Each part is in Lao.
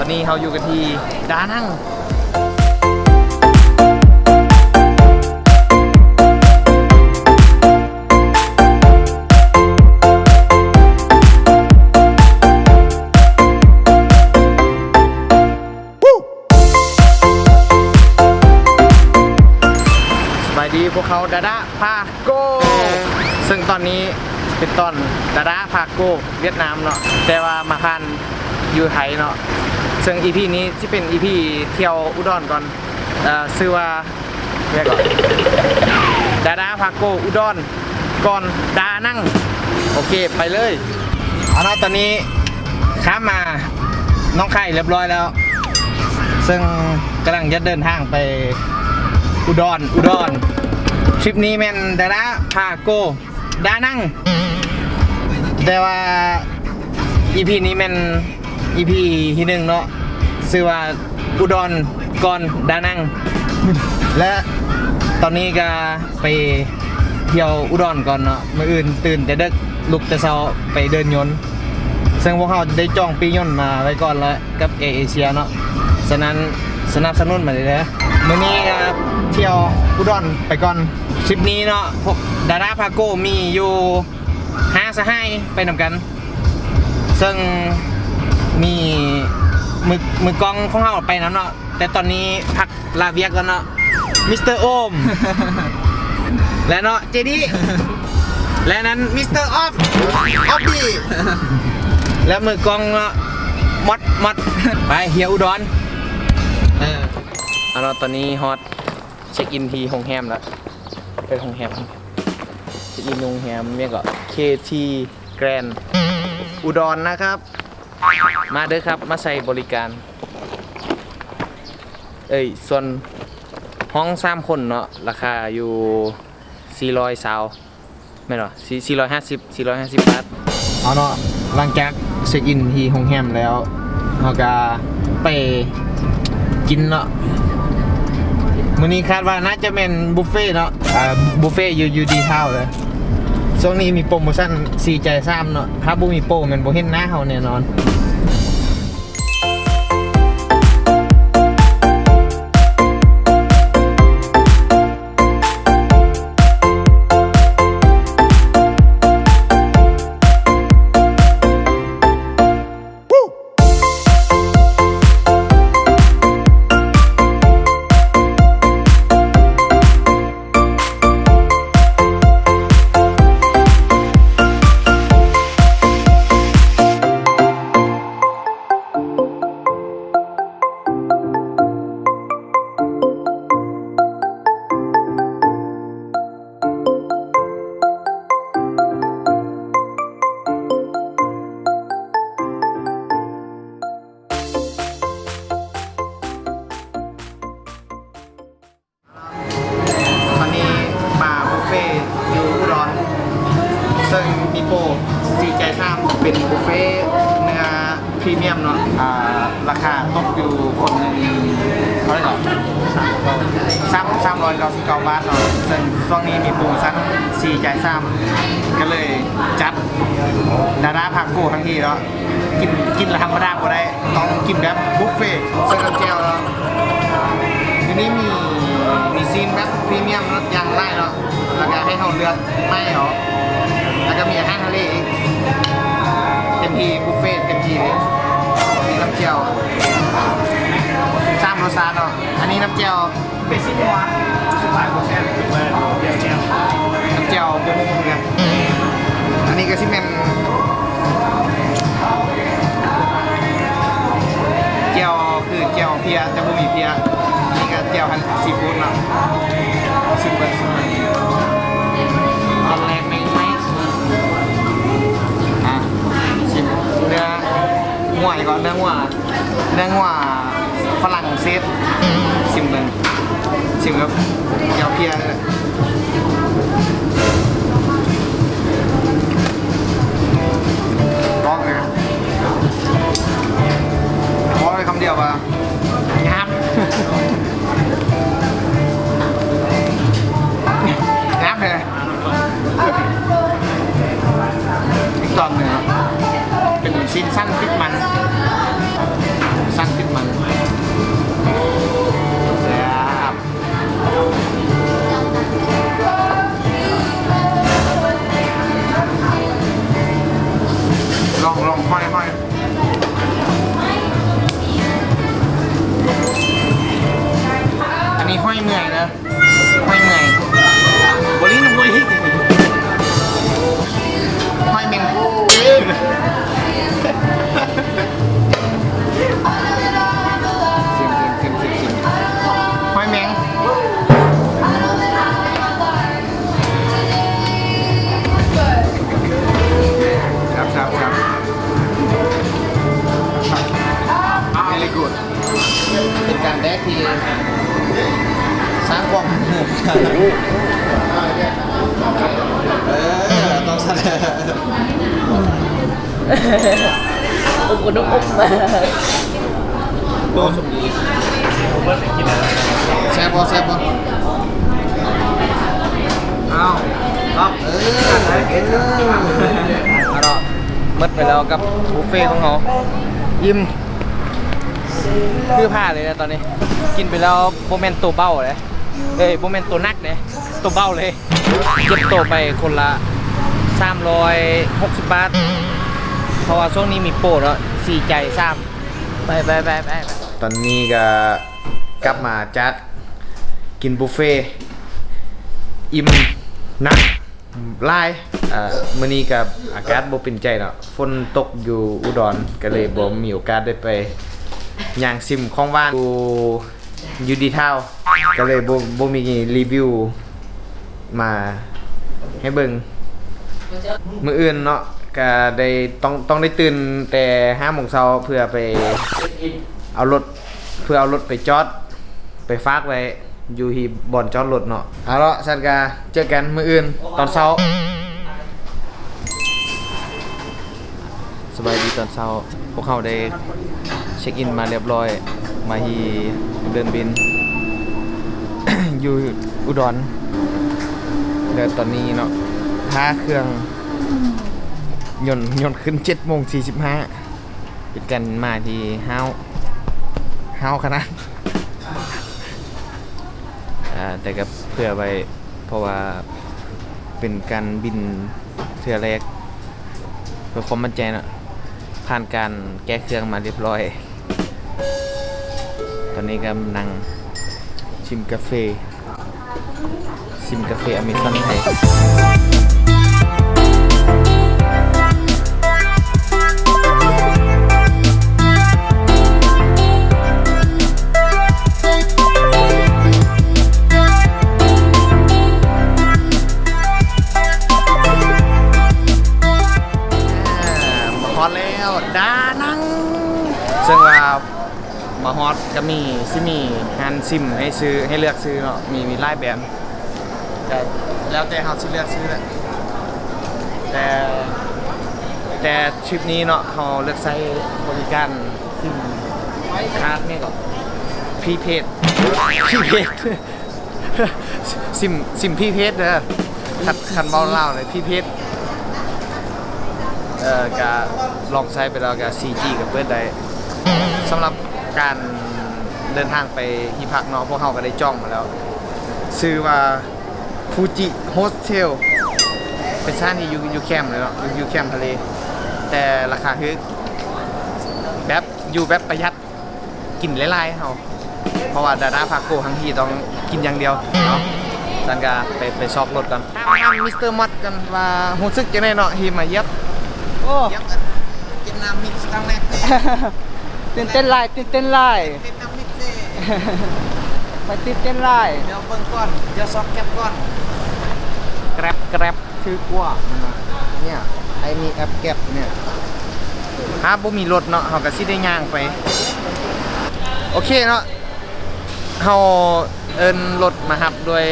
ຕອນນີ້ເຮົາຢູ່ກັນທີ່ດານັງ. ສະບາຍດີ ພວກເຮົາດາດາພາໂກ ເຊິ່ງຕອນນີ້ເປັນຕອນດາດາພາໂກຫວຽດນາມເນາະ ແຕ່ວ່າມາຜ່ານຢູ່ໄທເນາະ. ເຊິ່ງອີພີນີ້ຊິເປັນອີພີທ່ຽວອຸດອນກ່ອນ ເອີ ຊື່ວ່າ ແລ້ວກໍດາດາພາໂກອຸດອນ ກ່ອນດານັງ. ໂອເຄ ໄປເລີຍ. ເອົາເນາະ ຕອນນີ້ຂ້າມມາໜອງຄາຍຮຽບຮ້ອຍແລ້ວ ເຊິ່ງກຳລັງຈະເດີນທາງໄປອຸດອນ ອຸດອນ. ທຣິບນີ້ແມ່ນດາດາພາໂກ ດານັງ ແຕ່ວ່າອີພີນີ້ແມ່ນອີພີທີໜຶ່ງເນາະ ຊື່ວ່າອຸດອນກ່ອນດານັງ ແລະ ຕອນນີ້ກະໄປທ່ຽວອຸດອນກ່ອນເນາະ. ມື້ອື່ນຕື່ນແຕ່ເດິກ ລຸກແຕ່ເຊົ້າໄປເດີນຍົນ ເຊິ່ງພວກເຮົາໄດ້ຈອງປີ້ຍົນມາໄວ້ກ່ອນແລ້ວ ກັບແອເອເຊຍເນາະ ສະນັ້ນສະໜັບສະໜູນມາເດີ. ມື້ນີ້ກໍທ່ຽວອຸດອນໄປກ່ອນ. ທຣິບນີ້ເນາະ ພວກດາດາພາໂກມີຢູ່ຫ້າສະຫາຍໄປນຳກັນ ເຊິ່ງມີມື ມືກ້ອງຂອງເຮົາໄປນຳເນາະ ແຕ່ຕອນນີ້ພັກ ລາວຽກກ່ອນເນາະ ມິສເຕີໂອມ ແລະເນາະ ເຈດີ ແລະນັ້ນມິສເຕີອອບ ອອບບີ ແລະມືກ້ອງເນາະ ມອດ ມອດ. ໄປທ່ຽວອຸດອນ. ເອີ ເອົາເນາະ ຕອນນີ້ຮອດ ເຊັກອິນທີ່ໂຮງແຮມລະ ເປັນໂຮງແຮມ ເຊັກອິນໂຮງແຮມຫຍັງເກາະ ເຄທີ ແກຣນ ອຸດອນນະຄັບ. ມາເດີຄັບ ມາໃຊ້ບໍລິການ. ເອີຍ ສ່ວນຫ້ອງສາມຄົນເນາະ ລາຄາຢູ່ສີ່ຮ້ອຍຊາວ ແມ່ນບໍ່? ສີ່ ສີ່ຮ້ອຍຫ້າສິບ ສີ່ຮ້ອຍຫ້າສິບບາດ. ເອົາເນາະ ຫຼັງຈາກເຊັກອິນທີ່ໂຮງແຮມແລ້ວ ເຮົາກະໄປກິນເນາະ. ມື້ນີ້ຄາດວ່າໜ້າຈະແມ່ນບຸບເຟເນາະ ອາ ບຸບເຟຢູ່ ຢູດີທາວເລີຍ. ຊ່ວງນີ້ມີໂປຣໂມຊັນສີ່ຈ່າຍສາມເນາະ ຖ້າບໍ່ມີໂປຣແມ່ນບໍ່ເຫັນໜ້າເຮົາແນ່ນອນ. ຕອນນີ້ມາບຸບເຟຢູ່ອຸດອນ ເຊິ່ງມີໂປຣສີ່ຈ່າຍສາມ ເປັນບຸບເຟເນື້ອພຣີມຽມເນາະ ອາ ລາຄາຕົກຢູ່ຄົນໜຶ່ງເທົ່າໃດເກາະ ສາມ ສາມຮ້ອຍເກົ້າສິບເກົ້າບາດເນາະ. ເຊິ່ງຊ່ວງນີ້ມີໂປຣໂມຊັນສີ່ຈ່າຍສາມ ກໍເລີຍຈັດດາດາພາໂກທັງທີເນາະ. ກິນ ກິນລະທຳມະດາບໍ່ໄດ້ ຕ້ອງກິນແບບບຸບເຟ ໃສ່ນ້ຳແຈ່ວເນາະ. ຢູ່ນີ້ມີ ມີຊີນແບບພຣີມຽມເນາະ ຢ່າງຫຼາຍເນາະ ແລ້ວກະໃຫ້ເຮົາເລືອກໄມ້ເອົາ ແລ້ວກະມີອາຫານທະເລອີກ ເຕັມທີ່ ບຸບເຟເຕັມທີ່ເລີຍ. ມີນ້ຳແຈ່ວສາມລົດຊາດເນາະ ອັນນີ້ນ້ຳແຈ່ວ ນ້ຳແຈ່ວບໍ່ຮູ້ຄືກັນ. ອັນນີ້ກໍຊິແມ່ນແຈ່ວ ຄືແຈ່ວເພຍ ແຕ່ບໍ່ມີເພຍ. ອັນນີ້ກໍແຈ່ວຫັ້ນ ຊີຟູດເນາະ. ຊິມເບິ່ງ ຊິມເບິ່ງ ຕອນແລກແມ່ງໄໝ້ ອາ ຊິມເນື້ອງົວ ອີກເນາະ ເນື້ອງົວ ເນື້ອງົວຝຣັ່ງເສດ. ຊິມເບິ່ງ ຊິມກັບແຈ່ວເພຍ. ບອກເລີຍ ບອກເລີຍຄຳດຽວວ່າ ງາມ ງາມເລີຍ. ອີກຕອນໜຶ່ງເນາະ ເປັນຊີ້ນສັ້ນຕິດມັນ ສັ້ນ ເມື່ອຍເດີ ຫ້ອຍເມື່ອຍ ບໍ່ຫຼິ້ນນຳໂລຍ ຫ້ອຍແມ່ງ ຊິມ ຊິມ ຊິມ ຊິມ ຊິມ ຫ້ອຍແມ່ງ ແຊບ ແຊບ ແຊບ very good. ເປັນການແດກທີ່ສ້າງຄວາມຮູ້ ເອີ ຕ້ອງຊັ້ນແຫຼະ ອົບກັນອົບມາ ໂອ້ ແຊບບໍ່ ແຊບບໍ່? ອ້າວ ເອີ ເອີ ເອົາເນາະ ໝົດໄປແລ້ວກັບບຸບເຟຂອງເຮົາ ອີ່ມ ຄືຜ້າເລີຍນະຕອນນີ້ ກິນໄປແລ້ວບໍ່ແມ່ນໂຕເບົາເດ້ ເອີຍ ບໍ່ແມ່ນໂຕໜັກເດ້ ໂຕເບົາເລີຍ ເກັບໂຕໄປຄົນລະສາມຮ້ອຍຫົກສິບບາດ ເພາະວ່າຊ່ວງນີ້ມີໂປຣເນາະ ສີ່ໃຈສາມ ໄປ ໄປ ໄປ ໄປ ຕອນນີ້ກະກັບມາຈາກກິນບຸບເຟ ອີ່ມໜັກ ຫຼາຍ ອາ ມື້ນີ້ກະອາກາດບໍ່ເປັນໃຈເນາະ ຝົນຕົກຢູ່ອຸດອນ ກະເລີຍບໍ່ມີໂອກາດໄດ້ໄປຍ່າງຊິມຂອງຫວານຢູ່ ຢູ່ດີທາວ ກະເລີຍບໍ່ ບໍ່ມີຣີວິວມາໃຫ້ເບິ່ງ ມື້ອື່ນເນາະ ກະໄດ້ ຕ້ອງ ຕ້ອງໄດ້ຕື່ນແຕ່ຫ້າໂມງເຊົ້າ ເພື່ອໄປເອົາລົດ ເພື່ອເອົາລົດໄປຈອດ ໄປຝາກໄວ້ຢູ່ທີ່ບ່ອນຈອດລົດເນາະ ເອົາເນາະ ຊັ້ນກະເຈີກັນມື້ອື່ນຕອນເຊົ້າ ສະບາຍດີຕອນເຊົ້າ ພວກເຮົາໄດ້ເຊັກອິນມາລຽບລ້ອຍ ມາທີ່ເດີ່ນບິນ ຢູ່ອຸດອນ ແລະ ຕອນນີ້ເນາະ ຖ້າເຄື່ອງຍົນ ຍົນຂຶ້ນເຈັດໂມງສີ່ສິບຫ້າ ເປັນການມາທີ່ຫ້າວ ຫ້າວຂະໜາດ ອາ ແຕ່ກະເຜື່ອໄວ້ ເພາະວ່າເປັນການບິນເທື່ອແລກ ເພື່ອຄວາມໝັ້ນໃຈເນາະ ຜ່ານການແກ້ເຄື່ອງມາລຽບລ້ອຍ ຕອນນີ້ກຳລັງຊິມກາເຟ. ຊິມກາເຟອາເມຊອນໄທ ມາຮອດແລ້ວ ດານັງ ເຊິ່ງວ່າ ມາຮອດກະມີ ຊິມີຮ້ານຊິມໃຫ້ຊື້ ໃຫ້ເລືອກຊື້ເນາະ ມີ ມີຫຼາຍແບຣນ ກະແລ້ວແຕ່ເຮົາຊິເລືອກຊື້ແຫຼະ ແຕ່ ແຕ່ທຣິບນີ້ເນາະ ເຮົາເລືອກໃຊ້ບໍລິການຊິມ ຄາດແມ່ນກໍ ພຣີເພດ ພຣີເພດ ຊິມ ຊິມພຣີເພດເດີ ຄັນ ຄັນເວົ້າລາວເລີຍ ພຣີເພດ ເອີ ກະລອງໃຊ້ໄປແລ້ວກະ ສີ່ຈີ ກະເປີດໄດ້ ສຳລັບການເດີນທາງໄປທີ່ພັກເນາະ ພວກເຮົາກະໄດ້ຈອງມາແລ້ວ ຊື່ວ່າ ຟູຈິໂຮສເທວ ເປັນສະຖານທີ່ຢູ່ ຢູ່ແຄມເລີຍເນາະ ຢູ່ ຢູ່ແຄມທະເລ ແຕ່ລາຄາຖືກ ແບບ ຢູ່ແບບປະຢັດ ກິນຫຼາຍໆ ເຮົາ ເພາະວ່າດາດາພາໂກະທັງທີຕ້ອງກິນຢ່າງດຽວເນາະ ຊັ້ນກະໄປ ໄປຊອກລົດກ່ອນ ຖາມ ຖາມມິສເຕີມອດກ່ອນວ່າຮູ້ສຶກຈັ່ງໃດເນາະ ທີ່ມາຢຽບ ໂອ້ ຢຽບອັນ ກິນນ້ຳມິກຄັ້ງແລກເລີຍ ຕື່ນເຕັ້ນຫຼາຍ ຕື່ນເຕັ້ນຫຼາຍ ເຕັ້ນນ້ຳມິກເລີຍ ຂ້ອຍຕື່ນເຕັ້ນຫຼາຍ ດຽວເບິ່ງກ່ອນ ດຽວຊອກແກັບກ່ອນ ແກຣັບ ແກຣັບ ຖືກກວ່າ ເນຍ ໃຜມີແອັບແກັບເນຍ ຖ້າບໍ່ມີລົດເນາະ ເຮົາກະຊິໄດ້ຍ່າງໄປ ໂອເຄເນາະ ເຮົາເອີ້ນລົດມາຮັບດ້ວຍ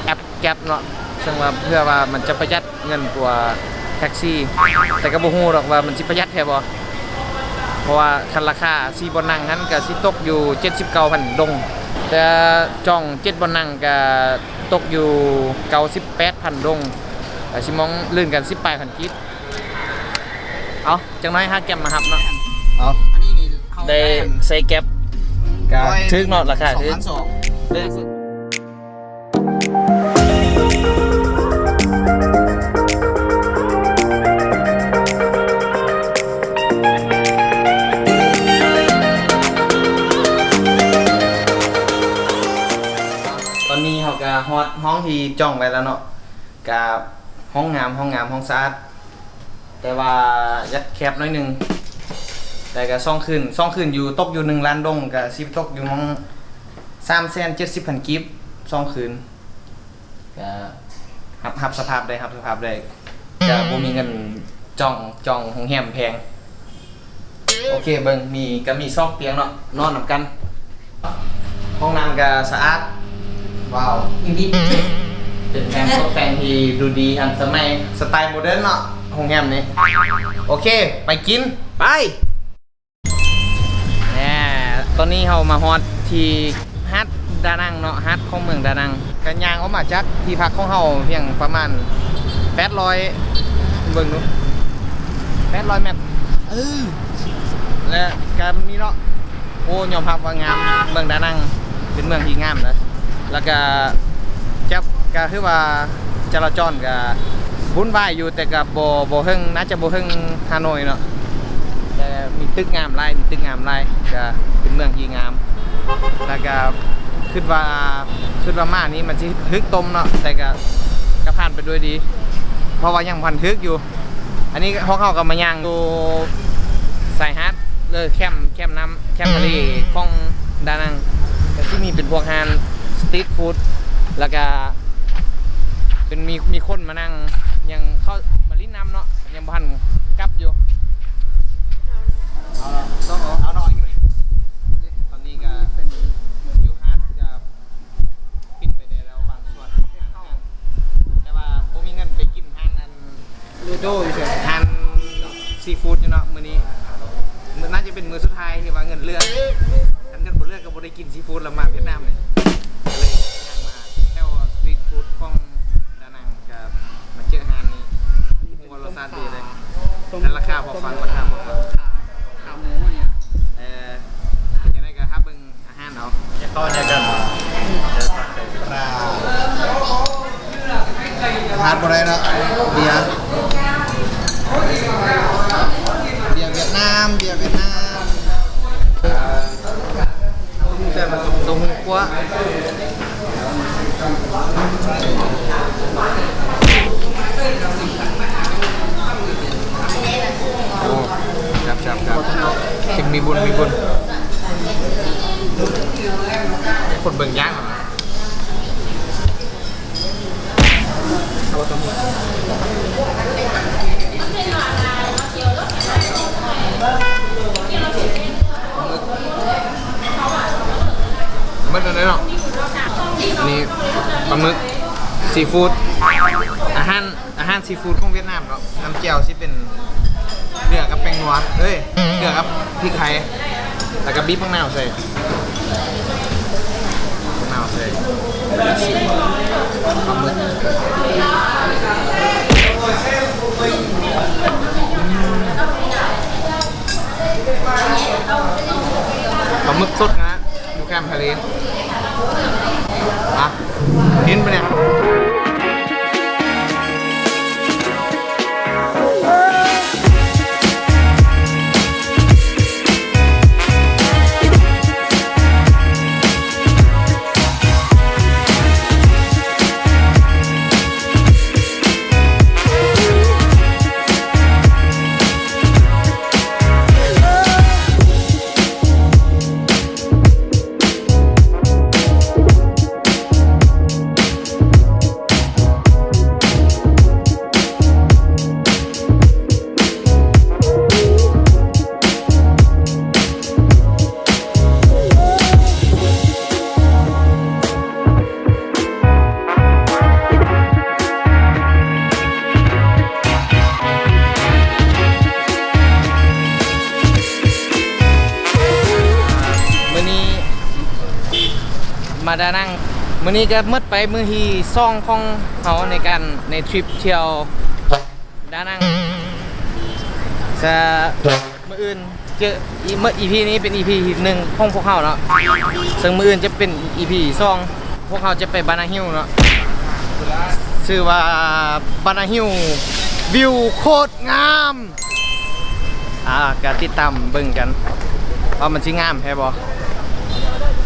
ແອັບແກັບເນາະ ເຊິ່ງວ່າ ເພື່ອວ່າມັນຈະປະຢັດເງິນກວ່າແທັກຊີ ແຕ່ກະບໍ່ຮູ້ດອກວ່າມັນຊິປະຢັດແທ້ບໍ່ ເພາະວ່າຄັນລາຄາສີ່ບ່ອນນັ່ງຫັ້ນກະຊິຕົກຢູ່ເຈັດສິບເກົ້າພັນດົງ ແຕ່ຈອງເຈັດບ່ອນນັ່ງກະຕົກຢູ່ເກົ້າສິບແປດພັນດົງ ກະຊິມອງລື່ນກັນສິບປາຍພັນກີບ ເອົາ ຈັກໜ້ອຍຫາແກັບມາຮັບເນາະ ເອົາ ອັນນີ້ນີ້ເຮົາໄດ້ ໄດ້ໃຊ້ແກັບ ກະຖືກເນາະ ລາຄາຖືກ ສອງພັນສອງ ເອີ ຮອດຫ້ອງທີ່ຈອງໄວ້ແລ້ວເນາະ ກະຫ້ອງງາມ ຫ້ອງງາມ ຫ້ອງສະອາດ ແຕ່ວ່າຢາກແຄບໜ້ອຍໜຶ່ງ ແຕ່ກະສອງຄືນ ສອງຄືນຢູ່ ຕົກຢູ່ໜຶ່ງລ້ານດົງ ກະຊິຕົກຢູ່ໝ່ອງສາມແສນເຈັດສິບພັນກີບ ສອງຄືນ ກະຮັບ ຮັບສະພາບໄດ້ ຮັບສະພາບໄດ້ ກະບໍ່ມີເງິນຈອງ ຈອງໂຮງແຮມແພງ. ໂອເຄ ເບິ່ງ ມີ ກະມີສອງຕຽງເນາະ ນອນນຳກັນ ຫ້ອງນ້ຳກະສະອາດ ວ້າວ ເປັນການຕົກແຕ່ງທີ່ດູດີທັນສະໄໝ ສະໄຕໂມເດີນເນາະ ໂຮງແຮມນີ້. ໂອເຄ ໄປກິນ ໄປ. ແນ່ ຕອນນີ້ເຮົາມາຮອດທີ່ຫາດດານັງເນາະ ຫາດຂອງເມືອງດານັງ ກະຍ່າງອອກມາຈາກທີ່ພັກຂອງເຮົາພຽງປະມານແປດຮ້ອຍ ເບິ່ງດູ ແປດຮ້ອຍແມັດ ເອີ ແລະ ກະມີເນາະ ໂອ້ ຍອມຮັບວ່າງາມ ເມືອງດານັງເປັນເມືອງທີ່ງາມເດີ ແລ້ວກະຈະ ກະຄືວ່າຈະລາຈອນກະວຸ່ນວາຍຢູ່ ແຕ່ກະບໍ່ ບໍ່ເຖິງ ໜ້າຈະບໍ່ເຖິງຮາໂນຍເນາະ ແຕ່ມີຕຶກງາມຫຼາຍ ມີຕຶກງາມຫຼາຍ ກະເປັນເມືອງທີ່ງາມ ແລ້ວກະຄິດວ່າ ຄິດວ່າມານີ້ມັນຊິຖືກຕົມເນາະ ແຕ່ກະ ກະຜ່ານໄປດ້ວຍດີ ເພາະວ່າຍັງບໍ່ທັນຖືກຢູ່. ອັນນີ້ພວກເຮົາກະມາຍ່າງຢູ່ຊາຍຫາດ ເລີຍແຄມ ແຄມນ້ຳ ແຄມທະເລຂອງດານັງ ກະຊິມີເປັນພວກຮ້ານສະຕຣີດຟູດ ແລ້ວກະເປັນ ມີ ມີຄົນມານັ່ງ ຍັງເຂົ້າມາຫຼິ້ນນ້ຳເນາະ ຍັງບໍ່ທັນກັບຢູ່ ເອົາເນາະ ເອົາເນາະ ຕອນນີ້ກະຢູ່ຫາດກະ ປິດໄປແດ່ແລ້ວບາງສ່ວນ ແຕ່ວ່າບໍ່ມີເງິນໄປກິນຮ້ານອັນ ລູໂດຢູ່ໃສ ຮ້ານຊີຟູດຢູ່ເນາະ ມື້ນີ້ ມື້ ໜ້າຈະເປັນມື້ສຸດທ້າຍທີ່ວ່າເງິນເຫຼືອ ຄັນເງິນບໍ່ເຫຼືອກະບໍ່ໄດ້ກິນຊີຟູດລະ ມາຫວຽດນາມນີ້ ກະເລີຍຍ່າງມາແຖວສະຕຣີດຟູດຂອງດານັງ ກະມາເຈີຮ້ານນີ້ ຮູ້ວ່າລົດຊາດດີເລີຍ ແຕ່ລາຄາພໍຟັງ ລາຄາພໍຟັງ ຂາໝູ ເອີ ເປັນຈັ່ງໃດກະຫາເບິ່ງ ອາຫານເນາະ ເຮັດຕໍ່ເດີກັນ ຂາດບໍ່ໄດ້ເນາະ ເບຍ ເບຍຫວຽດນາມ ເບຍຫວຽດນາມ ແຊບ ເຕົ້າຫູ້ຂົ້ວ. ໂອ້ ແຊບໆໆ ກິນມີບຸນ ມີບຸນ ຄົນເບິ່ງຢ່າງ ເບິດແລ້ວເນາະ ອັນນີ້ປາໝຶກຊີຟູດ ອາຫານ ອາຫານຊີຟູດຂອງຫວຽດນາມເນາະ ນ້ຳແຈ່ວຊິເປັນເກືອກັບແປ້ງນົວ ເອີຍ ເກືອກັບພິກໄທ ແລ້ວກະບີບບັກນາວໃສ່ ບັກນາວໃສ່ ຊິມປາໝຶກ ປາໝຶກສົດນະ ຢູ່ແຄມທະເລ ອ່ະ ກິນປະເດ. ມື້ນີ້ມາດານັງ ມື້ນີ້ກະໝົດໄປມື້ທີສອງຂອງເຮົາໃນການ ໃນທຣິບທ່ຽວ ດານັງ ສະ ມື້ອື່ນເຈີອີກ ມື້ ອີພີນີ້ເປັນອີພີທີໜຶ່ງຂອງພວກເຮົາເນາະ ເຊິ່ງມື້ອື່ນຈະເປັນອີພີທີສອງ ພວກເຮົາຈະໄປບານາຮິວເນາະ ຊື່ວ່າບານາຣິວ ວິວໂຄດງາມ ອ່າ ກະຕິດຕາມເບິ່ງກັນວ່າມັນຊິງາມແທ້ບໍ່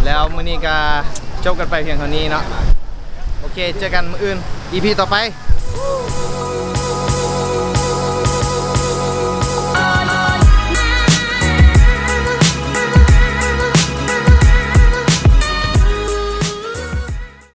ແລ້ວມື້ນີ້ກະຈົບກັນໄປພຽງເທົ່ານີ້ເນາະ ໂອເຄ ເຄ ເຈີກັນມື້ອື່ນ ອີພີຕໍ່ໄປ.